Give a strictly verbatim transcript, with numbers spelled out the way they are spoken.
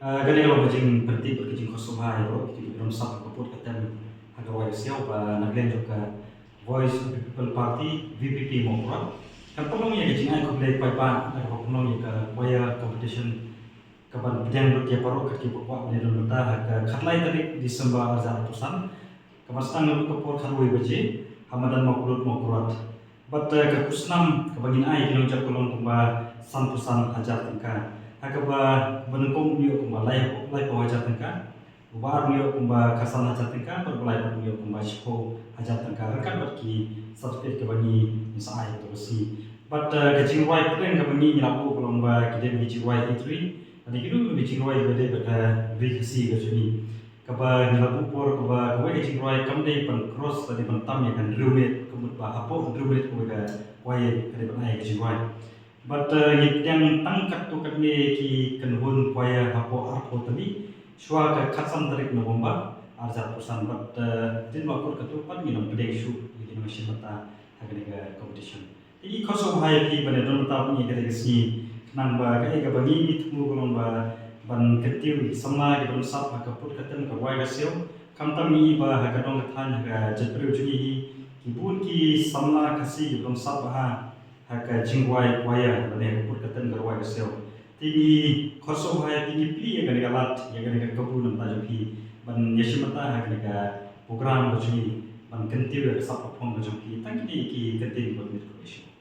Ah, kane ka long ka jingpyntip bad ka jingkhuslai ïa baroh ki, ki don sap ha ka pud ka tem ha ka rwai ka siaw ba na ka liang jong ka Voice of the People Party, V P P Mawkyrwat. Kan pynlong ïa ka jingai khublei paidbah na ka pynlong ïa ka choir competition kaban pdiang lut ïa baroh kat kiba kwah ban ïadon bynta ha ka khatlai tarik December arhajar arphew san. Kaban sdang naduh ka por khatwei baje ha madan Mawkyrwat, Mawkyrwat. Bad, eh, ka khusnam kaba ngin ai ki nongjop ka long kumba sanphew san hajar tyngka. Ha kaba ba nyngkong un ïoh kumba lai, laiphew hajar tyngka. Uba ar un ïoh kumba khatsan hajar tyngka, bad uba lai pat un ïoh kumba shiphew hajar tyngka. Ryngkat bad ki certificate kaba ngi, ngi sa ai ha kato ka sngi. Bad, eh, ka jingrwai pdeng kaba ngi, ngi la buh ka long ba ki dei ki jingrwai Itri. Bad ki dei ki jingrwai ba dei bad ka Ri Khasi ka jong ngi. Kaba ngi la buh por kaba kawei ka jingrwai kam dei ban cross lane ban tam ïa ka hynriew minit, ka mut ba hapoh hynriew minit kawei ka choir ka dei ban ai ka jingrwai. Bad, eh, ngi pdiang tang katto katne ki kynhun choir hapoh arphew tylli shuwa ka khatsan tarik November arhajar arphew san bad, eh, hadien ba kut katto pat ngin ym pdiang shuh ïa ki nongïashim bynta ha kane ka competition. Te ngi khuslai ïa phi ban ïadon bynta bad ngi ha kane ka sngi. Khnang ba kaei kaba ngi ngi thmu ka long ba ban kyntiew ïa ki samla ki don sap ha ka pud ka tem ka rwai ka siaw. Khamtam ngi ba ha ka dong ka thaiñ ha ka jaitbynriew jong ngi hi ki bun ki samla Khasi ki don sap ha, ha ka jingrwai choir lane ha ka pud ka tem ka rwai ka siaw. Te ngi khuslai ïa phi, ngi plie ïa kane ka lad, ïa kane ka kabu na ka bynta jong phi ban ïashim bynta ha kane ka program ka jong ngi ban kyntiew ïa ka sap ka phong ka jong phi. Tang kine ki kyntien kiba mih khublei shibun.